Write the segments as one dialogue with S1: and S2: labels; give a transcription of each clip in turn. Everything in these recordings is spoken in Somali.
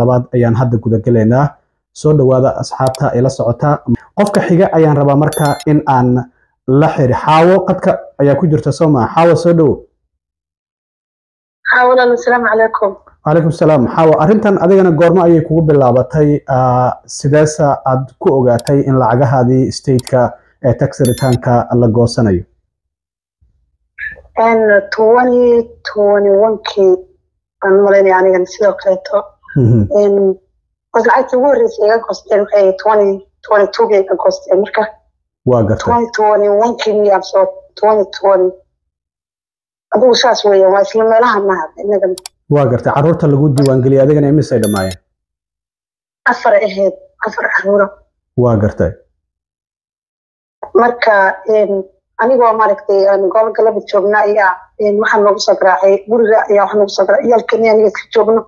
S1: Labaad ayaan hadda gudagelaynaa. Soo dhawaada asxaabta ila socota. Qofka xiga ayaan rabaa marka in aan la xiri. Xaawo qadka ayaa ku jirta, soo maa? Xaawo, soo dhowo.
S2: Haa walaal, asalaamu calaykum.
S1: Calaykum salaam. Xaawo, arrintan adigana goormo ayay kugu bilaabatay? Sideesa aad ku ogaatay in lacagahaadii stateka ee tax returnka la goosanayo?
S2: 2021-kii aan malaynaya anigan sidoo kaleeto. Bas lacagtii ugu horreysay iga goosteen waxay 2022-gii iga goosteen marka.
S1: Waa gartay.
S2: 2021-kii miyaa soo 2020, adigu saas weeye, waa isla meelaha maha inagan.
S1: Waa gartay. Carruurta lagu diiwaangeliyay adigana imisay dhammaayeen?
S2: Afar ahayd, afar caruura.
S1: Waa gartay.
S2: Marka anigoo maaragtay goob galaba joogna ayaa waxaa noogu soo garaacay guriga, ayaa waxaa noogu soo garaacay ciyaalkani aniga iska joogno,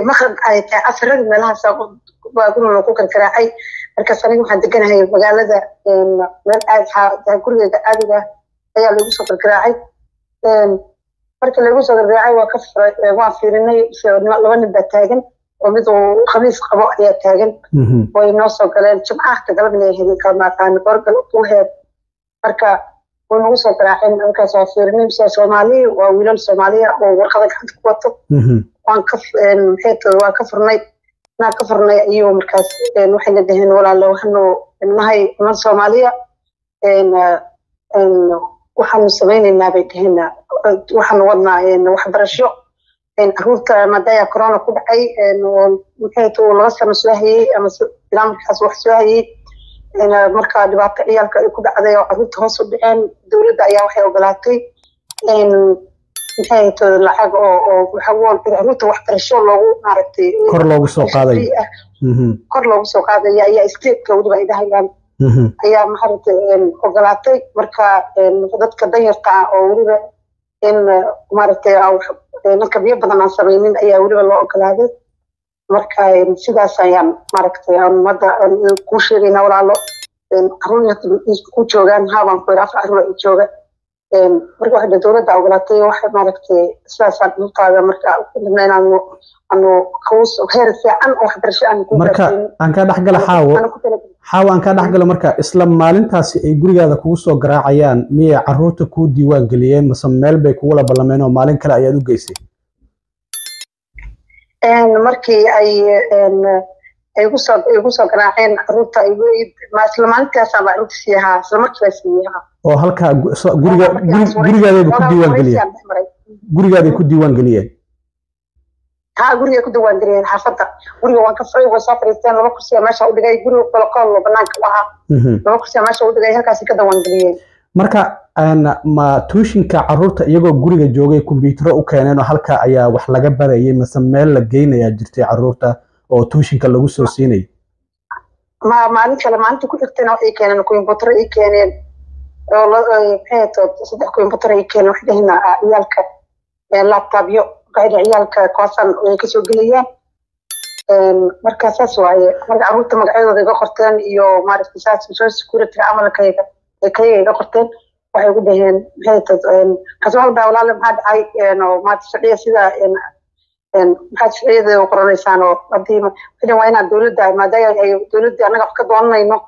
S2: maqrib ay tahay, afarada meelahaas baa guriga loogu gargaraacay. Markaas aniga waxaan deganahay magaalada meel aad gurigeyga caadiga ayaa loogu soo gargaraacay. Marka loogu soo gargaraacay waa ka furay, waan fiirinay, laba nin baa taagan oo mid uu khamiis qabo ayaa taagan. Way noo soo galeen Jimcaha galabna ahayd, kama aqaan goor galab u heed. Marka way nagu soo garaaceen, markaas waa fiirinay mise Soomaali waa, wiilal Soomaaliya oo warqada gacanta ku wato. Waan ka maxay tahay, waan ka furnay, inaan ka furnay ayuu markaas waxayna dhaheen: "Walaalo, waxaanu nahay niman Soomaaliya, waxaanu samaynaynaa," bay dhaheen, "waxaanu wadnaa waxbarasho caruurta maadaama corona ku dhacay, maxay tahay, 2 sano soo hayay ama ilaa markaas wax soo hayay. Marka dhibaato ciyaalka ay ku dhacday oo caruurta hoos u dhaceen, dowladda ayaa waxay ogolaatay, maxay tahay, lacag oo waxa caruurta waxbarasho loogu maaragtay
S1: kor loogu soo qaaday
S2: kor loogu soo qaadaya ayaa stateka weliba ay dhahayaan ayaa maaragtay ogolaatay. Marka dadka danyarta ah oo weliba in maaragtay nakabyo badan aan samaynin ayaa weliba loo ogolaaday. Marka sidaas ayaan maaragtay ummadda kuu sheegayna, walaalo, caruur ku joogaan?" "Haabaan," ku yidhi, "afar caruur ay jooga." Marka waxay dowladda ogolaatay wax maaragtay sidaasaan carruurtaada marka rabna inaanu anu kuus heer fiican oo waxbarasho aan ku
S1: Marka aan kaa dhexgala, Xaawo, Xaawo, aan kaa dhexgalo. Marka isla maalintaasi ay gurigaada kugu soo garaacayaan miyay carruurta kuu diiwaan geliyeen, mase meel bay kugula ballameen oo maalin kale ayaad u geysay?
S2: Markii ay igu soo garaaceen carruurta, isla maalintaasaan baa carruurta siiyahaa, isla markii baa siiyahaa.
S1: Oo halkaa guriga gurigaadayba ku diiwaan geliyeen, gurigaaday ku diiwaan geliyeen?
S2: Haa, guriga ku diiwaan geliyeen xaafadda. Guriga waan ka furay, way soo fariisteen, laba kursiya meesha u dhigay, guriga kolokool banaanka u ahaa, laba kursiya meesha u dhigay, halkaasi ka diiwaan geliyeen.
S1: Marka ma tuitionka carruurta iyagoo guriga joogay kombiyuutaro u keeneen oo halka ayaa wax laga barayay, mase meel la geynayaa jirtay carruurta oo tuitionka lagu soo siinayay?
S2: Ma maalin kale, maalinta ku xigtayna waxay keeneen kombiyuutaro ii keeneen oo maxay ahayd, saddex kombiyuutar ay keeneen. Waxay dhaheen ciyaalka laptopyo, waxay dhaheen ciyaalka kuwaasaan way kasoo gelayaan. Marka saas waaye. Marka carruurta magacyadooda iga qorteen iyo maaragtay saas social security camalkayga kayaga iga qorteen. Waxay ugu dhaheen, maxay tahay, kaas waxaa dhaha: "Walaale, maxaa dhacay oo maanta sharciya sida maxaad sharciyada u qoranaysaan?" Oo haddii waxay waa inaan dowladda, maadaama ay dowladda annaga wax ka doonanayno oo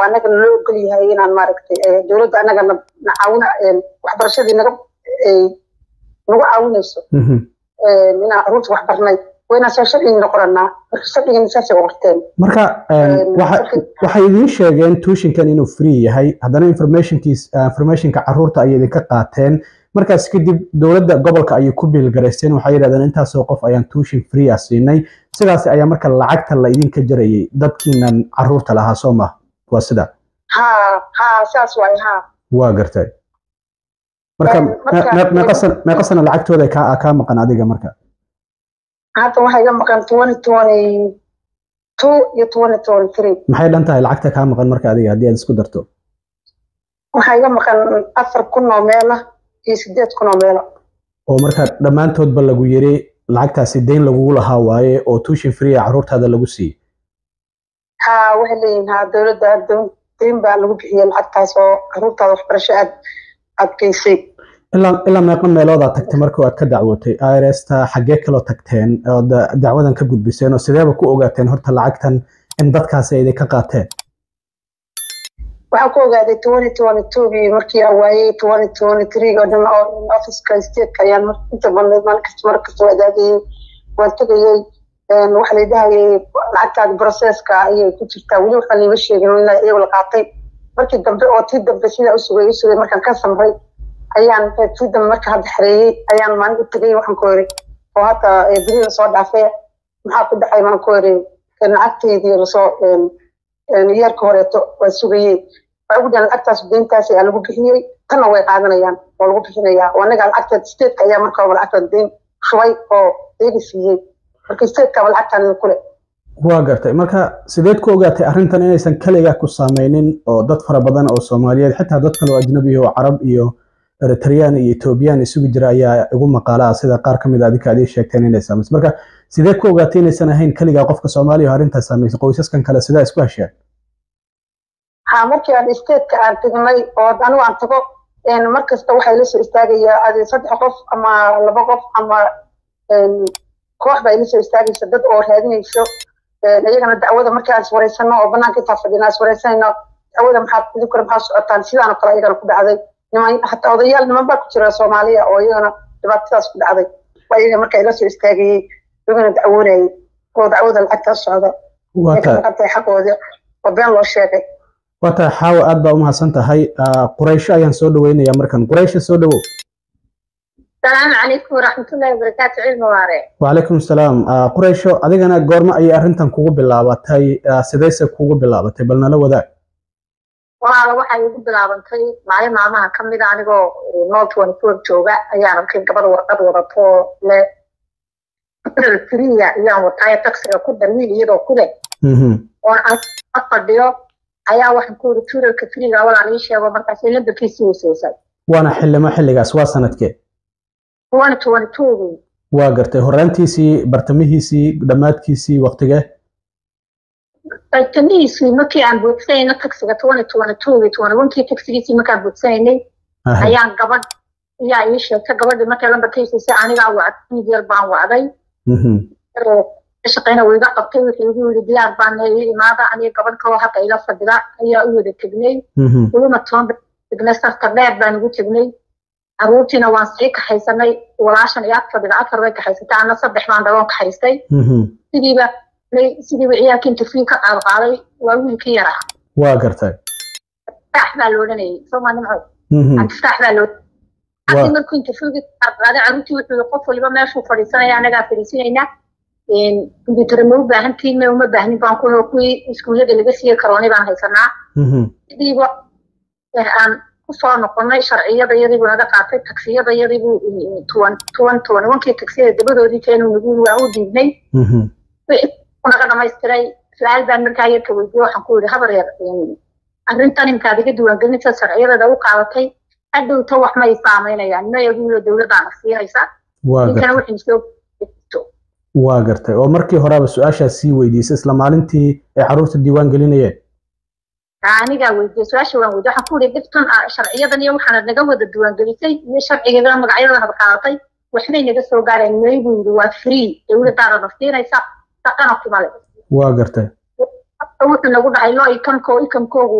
S2: annaga naloo ogol yahay inaan maaragtay dowladda annaga na caawina, waxbarashadii naga nagu caawinayso inaan carruurta wax barnay, waa inaan soo sharcigina qoranaa. Marka sharcigina saasay u qorteen.
S1: Marka waxay idiin sheegeen tuitionkan inuu free yahay, haddana informationkiis, informationka carruurta ayay idinka qaateen. Markaas kadib dowladda gobolka ayay ku biilgaraysteen, waxay yidhahdeen intaasoo qof ayaan tuition free ah siinay. Sidaas ayaa marka lacagta la idinka jarayay dadkiinan carruurta lahaa, soo ma waa sida?
S2: Ha, saas waay, ha.
S1: Waa gartay. Marka meeqa sano lacagtooda kaa maqan adiga marka?
S2: Hadda waxaa iga maqan 2022 iyo 2023.
S1: Maxay dhan tahay lacagta kaa maqan marka adiga haddii aad isku darto?
S2: Waxaa iga maqan 4,000 oo meela iyo 8,000 oo meela.
S1: Oo marka dhammaantoodba lagu yiri lacagtaasi deyn lagugu lahaa waaye oo tuition free ah carruurtaada lagu siiyey?
S2: Ha, waxay leeyihin ha, dowladda deyn baa lagu bixiyey lacagtaas oo carruurtaada waxbarasho aad geysay.
S1: Ilaa meeqa meeloodaa tagtay marka aad ka dacwootay IRS-ta? Xaggee kaloo tagteen oo dacwadan ka gudbiseen, oo sideeba ku ogaateen horta lacagtan in dadkaasi ay idinka qaateen?
S2: Waxaan ku ogaaday 2022gii markii aan waayey, 2023 oo dhan oo officeka stateka ayaan inta badnayd maalin kasta, mar kasta waa daadayey, waan tegayey. Waxa la dhahayay lacagtaadi processka ayay ku jirtaa, weli waxaa liiga sheegin ilaa iyagu la qaatay. Markii dambe oo tii dambe sidaa usugay usugay, markaan ka samray ayaan tii dambe marka hadda xareeyey ayaan maalin u tegay. Waxaan ku iri oo hadda beri lasoo dhaafay, maxaa ku dhacay maan ku iri lacagteydii lasoo yeerka horeeto waa sugayey. Waxay ugu dhahan lacagtaas deyntaas ayaa lagu bixiyey, tanna way qaadanayaan oo lagu bixinayaa, oo anaga lacagta stateka ayaa marka hore lacagta deyn shubay oo iyaga siiyey, marka statekaaba lacagtaan idin kule.
S1: Waa gartay. Marka sideed ku ogaatay arrintan inaysan kaligaa ku saameynin oo dad fara badan oo Soomaaliyeed, xitaa dad kale oo ajnabi oo Carab iyo Eritrean iyo Ethiopian isugu jira ayaa igu maqaala ah, sida qaar ka mid a adinka aad ii sheegteen inay saameysay? Marka sidee ku ogaatay inaysan ahayn kaligaa qofka Soomaaliya oo arrintaas saameysay? Qoysaskan kale sidaa isku hesheen?
S2: Ha, markii aan stateka aan tagnay oo anigu aan tago, mar kasta waxay la soo istaagayaa adi saddex qof ama laba qof ama koox baa ila soo istaagaysa, dad oo raadinayso iyagana dacwada. Markii aan iswareysano oo banaanka intaa fadhina iswareysanayno, dacwada maxaad idinkuna maxaad socotaan, sidaan oo kale iyagana ku dhacday. Niman, hataa odayaal niman baa ku jira Soomaaliya oo iyagana dhibaatadaas ku dhacday, waa iyaga marka ila soo istaagayey, iyagana dacwoonayay oo dacwada lacagtaas socda ay ka maqan tahay xaqoodii oo been loo sheegay.
S1: Waa tahay Xaawa, aad baa umahadsan tahay. Quraysho ayaan soo dhaweynayaa markan. Quraysho, soo dhawow.
S3: Asalaamu calaykum waraxmatullaahi wabarakaatu, Cilmi Waare.
S1: Wacalaykum salaam. Quraysho, adigana goorma ayay arrintan kugu bilaabatay? Sidayse kugu bilaabatay? Bal nala wadaag.
S3: Walaala, waxay igu bilaabantay maalin maalmaha ka mid a, anigoo Mall 24 jooga ayaan arkay gabadh warqad wadato le free ayaan wataayo taxiga ku dar, wiil iyadoo ku leh oon aan fadhiyo ayaa waxaan ku uri tutorka freega walaal ii sheego. Markaasay lambarkiisii weyseysay.
S1: Waana xillimo xilligaas? Waa sanadkee?
S3: 2022.
S1: Waa gartay. Horaantiisii, bartamihiisii, dhammaadkiisii, waqtigee?
S3: Bartamihiisii, markii aan buuxsanayno taxiga 2022, 21kii taxigiisii markaan buuxsanaynay ayaan gabadh ayaa ii sheegtay. Gabadhii markay lambarkiisiisay anigaa wacday, mid yar baan wacday oo shaqeyna wuu iga qabtay. Wuxuu igu yiri diyaar baan ii imaada. Aniga gabadh kaloo hadda ila fadhida ayaa u wada tegnay. Weliba toban tegnay, sarta dheer baan ugu tegnay. Caruurtiina waan sii kaxaysanay, walaashan iyo ag fadhida afar bay kaxaysatay, ana saddex baan dhaloon kaxaystay. Sidiiba sidiiba ciyaalkii interview ka qaadqaaday, waa wiilkii yaraa.
S1: Waa gartay.
S3: Cabdifataax baa la odhanayay, soomaa nimco? Cabdifataax baa loo cabdi. Markuu interviewgii ka qaadqaaday caruurtii, wuxuu yihi qof waliba meeshuu fadhiisanaya annagaa fadhiisinayna, computer ma u baahantiin? Ma uma baahnin baan ku, kuwii iskuullada laga siiyey karooni baan haysanaa. Sidiiba aan kusoo noqonay, sharciyada yadiibuu naga qaatay, taksiyada yadiibuu 2021kii taksiyada dabadoodii keenu nagu waan u diidnay, naga dhamaystiray. Su-aal baan markaa yarka weydiiyey, waxaan ku yidhi habar yar, arrintan imkaad iga diiwaangelinta sharciyadeeda u qaadatay hadhowta wax may saameynayaan? Maya guulo, dowladdaana siinaysa ninkana wixii soo.
S1: Waa gartay. Oo markii horeba su-aashaas sii weydiisay isla maalintii ay carruurta diiwaan gelinayeen?
S3: Anigaa weydiiyey su-aasha, waan weydiiyey. Waxaan ku yidhi dhibtan sharciyadan iyo waxaanad naga wada diiwaangelisay iyo sharcigeedana magacyadan ad qaadatay waxbay naga soo gaareen? May buu yidhi, waa free, dowladdaana na siinaysa, shaqana kuma le.
S1: Waa gartay.
S3: Wuxuu nagu dhahay loo incomeko incomekoogu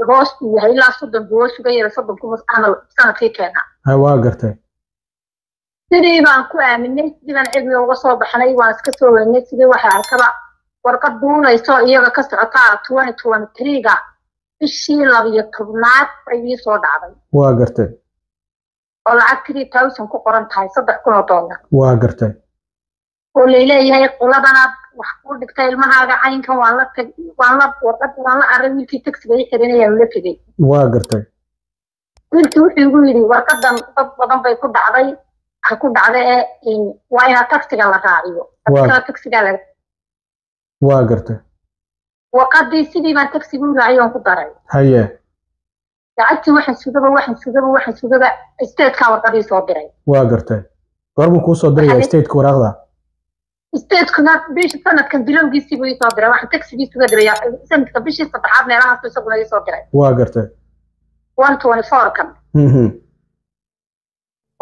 S3: hoos uu yahay, ilaa 30 buu hoos uga yaray, 30 kuma camal sanadkii keena.
S1: Waa gartay.
S3: Sidii baan ku aaminay, sidii baan cilmiga uga soo baxnay, waan iska soo weynay. Sidii waxay arkaba warqad duulayso iyaga ka socotaa 2023-ga bishii 12aad bay ii soo dhacday.
S1: Waa gartay.
S3: Oo lacag 3000 ku qoran tahay, $3000.
S1: Waa gartay.
S3: Oo layleeyahay qoladanaad wax ku dhigtay ilmahaaga caynkan. Waan la tag, waan la warqad, waan la array wiilkii taxiga ii xirinayaan la tegey.
S1: Waa gartay.
S3: Wiilkii wuxuu igu yidhi warqadan dad badan bay ku dhacday, ha ku dhacda ee waa inaad taxiga la raaciyo taxiga la.
S1: Waa gartay.
S3: Warqadii sidii baan taxiga u raaciyay oon ku daray. Lacagtii waxaan sugaba, waxaan sugaba, waxaan sugaba, statekaa warqadii soo diray.
S1: Waa gartay. Goormuu kuu soo diraya stateka waraaqda?
S3: Statekuna bisha sanadkan bilowgiisii buu ii soo diray. Waxaan taxigii suga diray sanadka bishii saddexaad meelahaas isaguna ii soo diray.
S1: Waa gartay.
S3: 124 kan.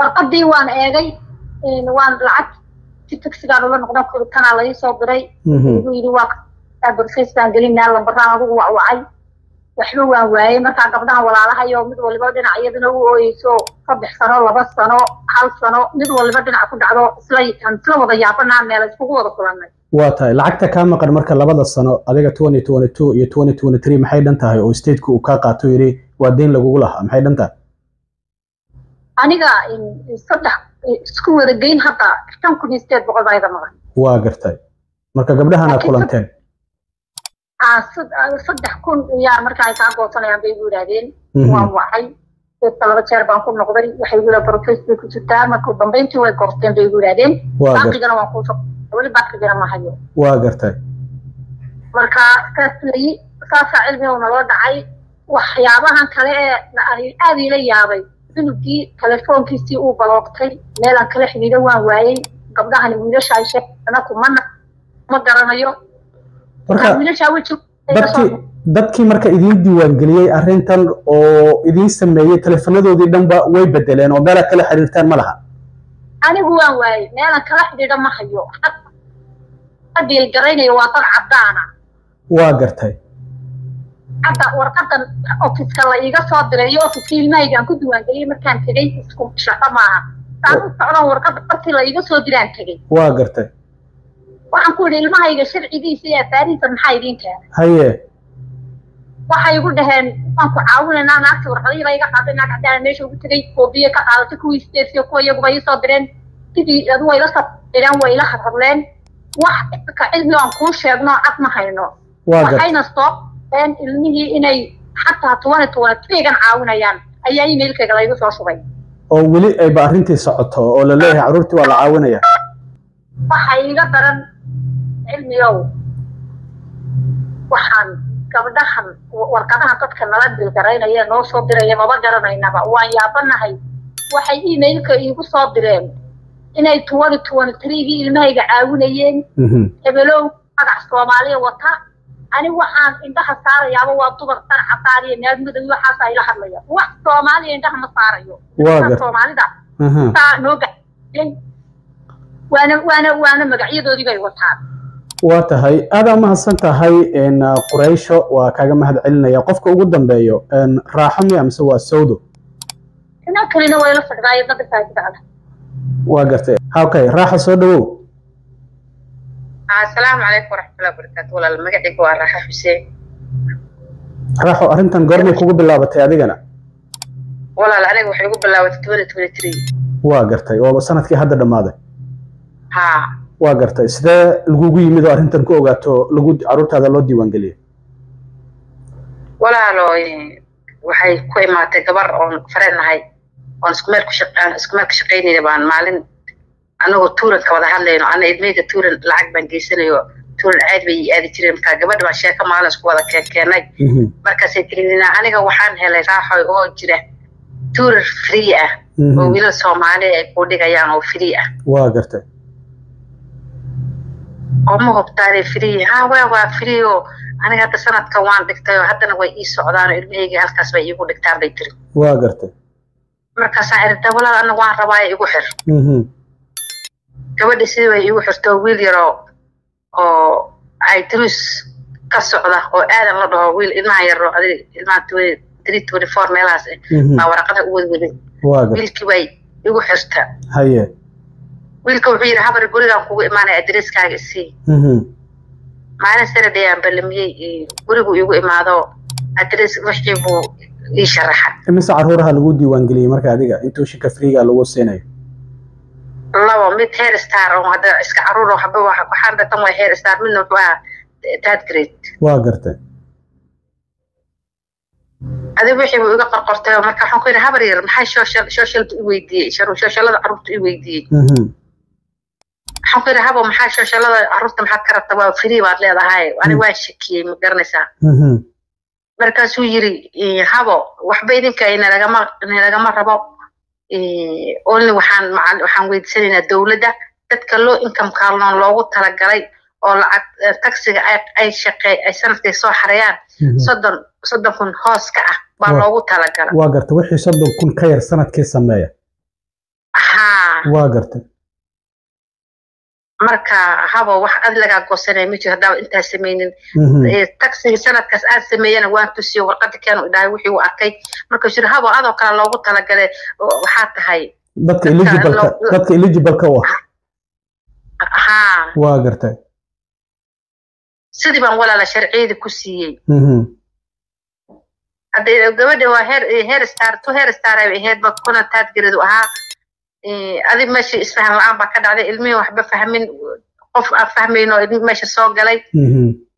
S3: Warqadii waan eegay, waan lacag si tagsigaan ula noqdan kuri, tanaa la ii soo diray. Igu yidhi waa process baan gelinaa, lambaraan adugu wacwacay, waxba waan waayey. Markaa gabdhahan walaalahayo mid waliba dhinac iyaduna u ooyeyso, 3 sano, 2 sano, 1 sano, mid waliba dhinac ku dhacdo, isla aan isla wada yaabanaa, meel iskugu wada kulannay.
S1: Waa tahay. Lacagta kaa maqan marka labada sano adiga, 2022 iyo 2023, maxay dhan tahay oo stateku uu kaa qaato, yidhi waa deyn lagugu lahaa? Maxay dhan tahay?
S3: Aniga saddex isku wada geyn hadda 5800 baa iga maqan.
S1: Waa gartay. Marka gabdhahana kulanteen?
S3: 3000 yaa marka ay kaa goosanayaan bay igu yidhaahdeen. Waan wacay dadka, 2 jeer baan ku noqday. Waxay igu yidhahdeen process bay ku jirtaa. Marka dambeyntii way goosteen bay igu yidhaahdeen. Baaqigana waan kuusoo, weli baaqigana ma hayo.
S1: Waa gartay.
S3: Marka saas layi saasaa cilmiga naloo dhacay. Waxyaabahan kale ee aad iila yaabay, cunugii telefoonkiisii uu baloogtay, meelaan kala xidhiidho waan waayey. Gabdhahani wiilasha ay sheegana kumana ma garanayo. Wiilasha weji
S1: Dadkii marka idiin diiwaangeliyey arrintan oo idiin sameeyey, teleefanadoodii dhanba way bedeleen oo meelaad kala xiriirtaan ma laha?
S3: Anigu waan waayey, meelaan kala xidhiidho ma hayo. Diilgaraynayo waa dad caddaana.
S1: Waa gartay.
S3: Hadda warqadan ofiska la iiga soo diray iyo ofiskii ilmahayga aan ku diiwaangeliyey markaan tegey isku shaqo maaha. Saan u socdon warqadda bartii la iiga soo diraan tegey.
S1: Waa gartay.
S3: Waxaan ku yidhi ilmahayga sharcigiisa iyo afaarihiisa maxaa idiin keenay?
S1: Haye.
S3: Waxay igu dhaheen waan ku caawinaynaa. Naagta warqadihii baa iga qaaday, naag caddaana meesha ugu tegey, koobiye ka qaadatay, kuwii stateska kuwa iyaguba ii soo direen. Sidii adu way ila soo direen, way ila hadhadleen. Wax ka cilmi aan kuu sheegno cad ma hayno. Waxayna soo direen ilmihii inay xataa 2023-gan caawinayaan ayaa emailkayga laygu soo shubay.
S1: Oo weli ayba arrintii socoto oo la leeyahay carruurtii waa la caawinaya.
S3: Waxa iiga daran, cilmiyow, waxaan gabdhahan warqadaha dadka nala dilgaraynaya noo soo diraya maba garanaynaba, waan yaabanahay. Waxay emailka iigu soo direen inay 2023-gii ilmahayga caawinayeen, hebelow magac Soomaaliya wata. Ani waxaan indhaha saarayaaba waa dumar dar cadaan iyo naag madow, waxaas ay la hadlaya. Wax Soomaaliya indhaha ma saarayo. Soomaalida saa noo gaxiyey, waana magacyadoodii bay wataan.
S1: Waa tahay, aadaa mahadsan tahay Quraysho, waa kaaga mahad celinaya. Qofka ugu dambeeyo, Raaxo miya mise waa Sawdo?
S3: Inaa kalina waa ila fadhidaayo dadka faajidacda.
S1: Waa gartay. Okay, Raaxo, soo dhawow.
S2: Asalaamu calaykum waraxmatullahi wabarakaatu. Walaal, magacayga waa Raaxo Xuseen.
S1: Raaxo, arrintan goormay kugu bilaabatay adigana?
S2: Walaal, aniga waxay igu bilaabatay 2023.
S1: Waa gartay, oo sanadkii hadda dhammaaday?
S2: Haa.
S1: Waa gartay. Sidee lagugu yimid oo arrintan ku ogaato lagu carruurtaada loo diiwaangeliyey?
S2: Walaalo, waxay ku imaatay gabar oon fareen nahay oon isku meel ku shaqaan, isku meel ka shaqaynayna baan maalin anagoo tuuranka wada hadlayno. Ana ilmeyga tuuran lacag baan geysanayo, tuuran caadi bay ii aadi jireen. Markaa gabadha baan sheeko maalin isku wada keenkeenay. Markaasay tiri aniga waxaan helay, Raaxoy, oo jira tuurar free ah oo wiilal Soomaali ay ku dhigayaan oo free ah.
S1: Waa gartay.
S2: Oo ma hubtaanay free? Ha, waa free oo aniga hadda sanadkan waan dhigtay oo haddana way ii socdaan oo ilmahayga halkaas bay iigu dhigtaan bay tiri.
S1: Waa gartay.
S2: Markaasaan irita, walaal, ana waan rabaayo igu xir. Gabadhi sidii bay iigu xirto. Wiil yaroo oo Caydruus ka socda oo aadan la dhaho, wiil ilmaha yaroo adig ilmaha 23, 24 meelahaas baa waraqada u wadwaday. Wiilkii bay igu xirta.
S1: Haye.
S2: Wiilka wuxuu yidhi, habar, gurigaan kugu imaanaya, adreskaaga isii. Maalin Saturday aan ballamiyey, gurigu iigu imaado, adres wixii buu ii sharaxa.
S1: Imise carruuraha lagu diiwaangeliyey marka adiga in tuitionka freega lagu siinayo?
S2: Labo, mid Head Start oo hadda iska carruur oo haba waxaan dhatan waa Head Start, midna wuxuu ahaa third grade.
S1: Waa gartay.
S2: Adigu wixii buu iga qorqortay oo marka waxaan ku yidhi, habar yar, maxay social i weydiiyey, socialada carruurta i weydiiyey. Waxaan ku yidhi, habo, maxaa socialada carruurta maxaad ka rabta? Waa free baad leedahay. Aniga waan shakiyey, ma garanaysaa? Markaasuu yidhi, habo, waxba idinka inalagama rabo, only waxaan weydiisanaynaa dowladda dadka low income kaalnoon loogu talagalay oo lacag taxiga ay shaqee ay sanadkay soo xareeyaan 30,000 hoos ka ah baa loogu talagala.
S1: Waa garta, wixii 30,000 ka yar sanadkii sameeya.
S2: Haa.
S1: Waa gartay.
S2: Marka habo wax ad lagaa goosanaya ma jiro haddaaba intaa samaynin. Taxigii sanadkaas aad sameeyana waan tusiyo, warqada keenu idhahay wixii uu arkay. Marka jiro habo adoo kale loogu talagalay waxaa tahay
S1: dadka eligible-ka, dadka eligible-ka u ah.
S2: Haa.
S1: Waa gartay.
S2: Sidii baan walaala sharciyadii ku siiyey. Hadda gabadha waa heer star to heer star ay ahayd ba kuna taadgareedu ahaa. Adi meesha isfaham la-aan baa ka dhacday, ilmihii waxba fahmin, qof aan fahmayn oo ilmi meesha soo galay.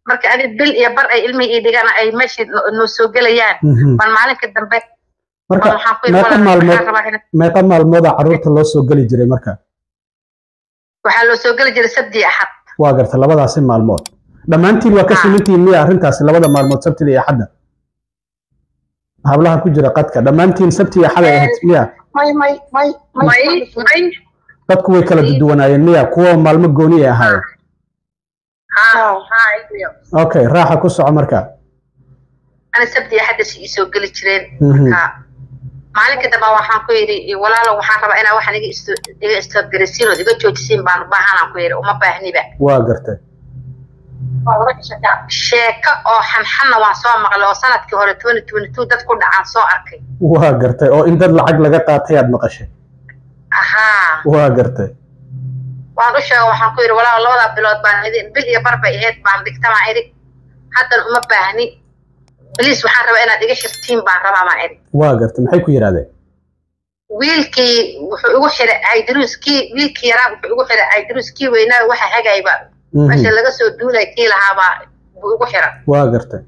S2: Marka adi bil iyo bar ay ilmihii ii dhigaan ay meesha noo soo gelayaan baan maalinka dambe.
S1: Marka meeqa maalmood, meeqa maalmooda carruurta loo soo geli jiray marka?
S2: Waxaa loo soo geli jiray Sabti iyo Axad.
S1: Waa gartay. Labadaasi maalmood dhammaantiin waa ka simantihiin miya arrintaasi, labada maalmood, Sabtida iyo Axadda? Hablaha ku jira qadka, dhammaantiin Sabti iyo Axad ay ahayd miya?
S2: May, may, may. May, may.
S1: Dadku way kala duwanaayeen miya, kuwa maalmo gooni ay ahaayeen? Okay, raaxa ku soco marka.
S2: Ana Sabti iyo Axadda si ii soo geli jireen. Marka maalinka dambe waxaan ku yidhi, walaalo, waxaan rabaa inaa waxaan iga istoob-garaysiin ood iga joojisiin baan u baahanaan ku yidhi, uma baahniba.
S1: Waa gartay.
S2: Sheeko oo xanxanna waan soo maqlay oo sanadkii hore 2022 dad ku dhacaan soo arkay.
S1: Waa gartay, oo in dad lacag laga qaatay aad maqashay?
S2: Ahaa.
S1: Waa gartay.
S2: Waan u sheegay, waxaan ku yidhi, walaalo, labadaa bilood baan idin, bil iyo bar bay ahayd, baan dhigtamaa idhi, haddan uma baahni, please, waxaan rabaa inaad iga xirtiin baan rabaa maan idhi.
S1: Waa gartay. Maxay ku yidhahdeen?
S2: Wiilkii wuxuu igu xiray Caydaruuskii, wiilkii yaraa wuxuu igu xiray Caydaruuskii weynaa, waxa hagayba meesha laga soo duulay kii lahaabaa buu igu xiray.
S1: Waa gartay.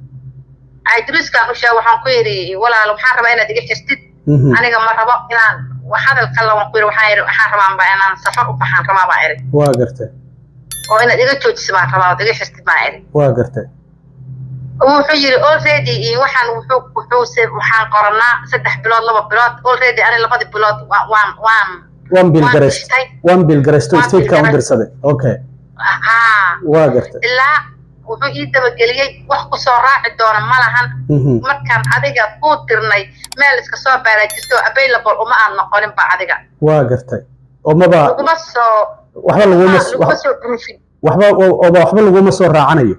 S2: Caydaruuskaan u sheegay, waxaan ku yidhi, walaalo, waxaan rabaa inaad iga xirtid, aniga ma rabo inaan hadal kale, waan ku yidhi, waxaan yidhi waxaan rabaanba inaan safar u baxaan rabaa baan idhi.
S1: Waa gartay.
S2: Oo inaad iga joojiso baan rabaa ood iga xirtid baan idhi.
S1: Waa gartay.
S2: Wuxuu yidhi already waxaan wuxuu wuxuu waxaan qoranaa 3 bilood, 2 bilood already, ani labadii bilood waan waan
S1: Waan bill garaystay, waan bill garaysto, state-ka u dirsaday, okay.
S2: Haa.
S1: Waa gartay.
S2: Ilaa wuxuu ii dabageliyey wax ku soo raaci doona ma lahan, markaan adiga kuu dirnay meel iska soo baaraa jirto, available uma aad noqonin ba adiga.
S1: Waa gartay, oo maba
S2: laguma soo
S1: waxba laguma
S2: laguma soo proofin.
S1: Waxba ooba waxba laguma soo raacanayo.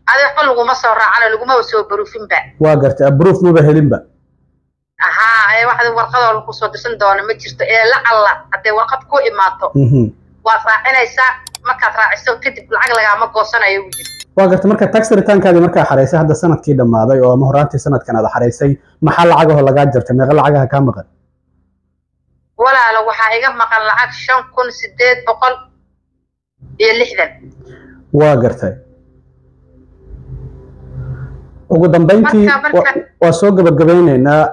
S2: Adi waxba laguma soo raacanayo, laguma soo proofinba.
S1: Waa gartay, proof maba helinba.
S2: Ahaa, ee waxda warqadoo lagu soo dirsan doono ma jirto, ee lacalla hadday warqad ku imaato waad raacinaysaa, markaad raaciso kadib lacag lagaama goosanayo uu jiri.
S1: Waa gartay. Marka tax returnkaadii markaa xaraysay hadda sanadkii dhammaaday oo ama horaantii sanadkan aad xaraysay, maxaa lacagahoo lagaa jartay? Meeqa lacagaha kaa maqan?
S2: Walaalo, waxaa iga maqan lacag 5860.
S1: Waa gartay. Ugu dambeyntii waa soo gabagabeyneynaa,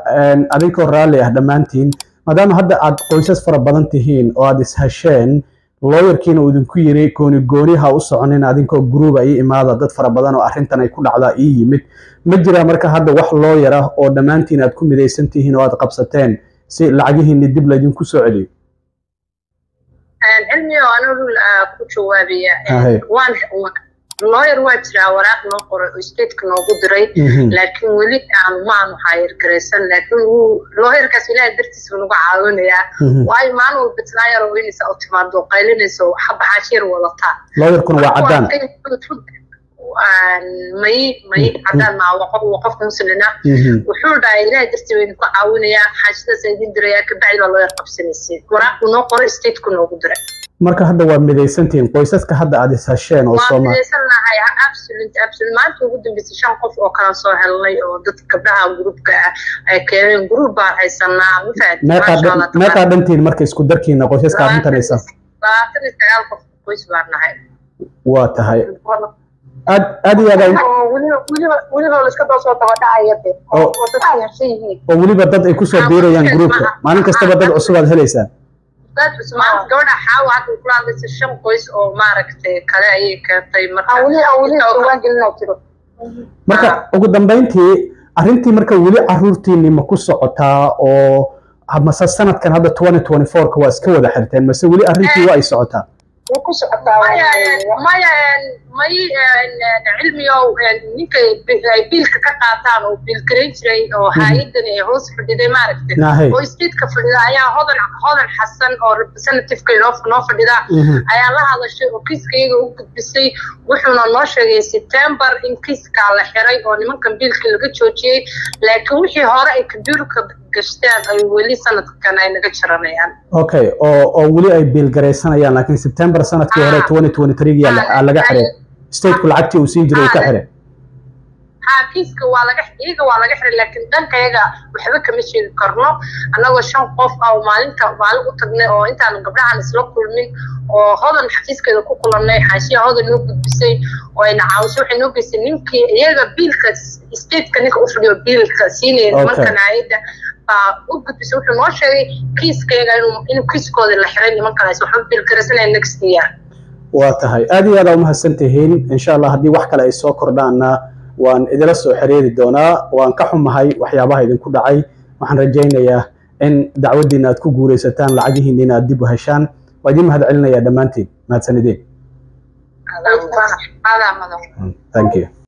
S1: adinkoo raalli ah dhammaantiin, maadaama hadda aad qoysas fara badan tihiin oo aad ishesheen, lawyerkiina uu idinku yiri gooni gooni ha u soconin, adinkoo group ii imaada, dad fara badan oo arrintan ay ku dhacdaa ii yimid, ma jiraa marka hadda wax lawyer ah oo dhammaantiin aad ku midaysan tihiin oo aad qabsateen si lacagihiinni dib laydinku soo celiyo?
S4: Cilmi oo anu ku jawaabaya, waan lawyer waa jiraa, waraaq noo qoray oo stateka noogu diray, laakiin weli aanu maanu hire garaysan, laakiin wuu lawyerkaas Ilaahay dartiis buu nagu caawinayaa, waayo maalin walba islaan yar oo weynaysa oo timaado qaylinaysa oo xaba xaashiir wadataa.
S1: Lawyerkuna waa caddaan?
S4: May, may, caddaan maa, waa qof, waa qofka muslina. Wuxuu dhahay Ilaahay dartii baa idinku caawinayaa, xaashidaas idin dirayaa, kabacdi baa lawyer qabsanaysay. Waraaqu noo qoray, stateku noogu diray.
S1: Marka hadda waa midaysantihiin qoysaska hadda aad ishesheen oo
S4: Waa
S1: Sooma
S4: midaysan nahay, absolute, absolute. Maanta ugu dambeysay shan qof oo kala soo helnay oo dad gabdhaha groupka ah ay keeneen, group baan haysanaa, ma fahanti?
S1: Meeqaa, meeqaa dhantihiin marka isku darkiina qoysaska arrintan haysa?
S4: 29 qof qoys baan nahay.
S1: Waa tahay, aad aad iyo aad
S2: weliba weliba weliba la iska daba soo daba dhacaya de oo dad ay harsan yihiin.
S1: Oo weliba dad ay kusoo biirayaan groupka, maalin kastaba dad cusub aad helaysaan.
S4: Dad cusub. Maanta gabadha Xaawa hadda kula hadlaysa shan qoys oo maaragtay kale ayay keentay marka.
S2: Aan weli, aan weli diiwaan gelinaa jiro.
S1: Marka ugu dambeyntii, arrintii marka weli caruurtiinni ma ku socotaa oo mase sanadkan hadda 2024ka waa iska wada xirteen, mase weli arrintii waa ay socotaa?
S2: Way ku socotaa.
S4: Maya, maya. May, Cilmiyow, ninka ay biilka ka qaataan oo biil garayn jiray oo hay'adan ay hoos fadhiday, maaragtay, oo stateka fadhida ayaa Hodan Xasan oo representativeka noo fadhida ayaa la hadashay oo kiiskayaga u gudbisay. Wuxuuna noo sheegay September in kiiskaa la xiray oo nimankan biilkii laga joojiyey, laakiin wixii hore ay computerka gashteen ay weli sanadkan ay naga jaranayaan.
S1: Okay, oo weli ay biil garaysanayaan, laakiin September sanadkii hore 2023 laga xiray, stateku lacagtii uu siin jiray uu ka xiray.
S4: Ha, kiiska waa laga, iyaga waa laga xiray, laakiin dhankayaga waxba kama sheegi karno. Annagoo shan qof ah oo maalinta maalin u tagnay oo intaanu gabdhahan isla kulmin oo Hodan xafiiskeeda ku kulannay, xaashiya Hodan noo gudbisay oo ayna caawisay, waxay noo geysay ninkii iyaga biilka stateka, ninka u fadhiyo biilka siinaya nimankan hay'adda baa u gudbisay. Wuxuu noo sheegay kiiskayaga inuu kiiskooda la xiray, nimankan aysan waxba biil garaysanaya next year.
S1: Waa tahay, aad iyo aad aa umahadsan tihiin. Insha Allah haddii wax kale ay soo kordhaanna waan idila soo xiriiri doonaa. Waan ka xumahay waxyaabaha idinku dhacay. Waxaan rajaynayaa in dacwaddiina aad ku guulaysataan, lacagihiinina aad dib u heshaan. Waa idiin mahad celinayaa dhammaantiin. Mahadsanideen. Thank you.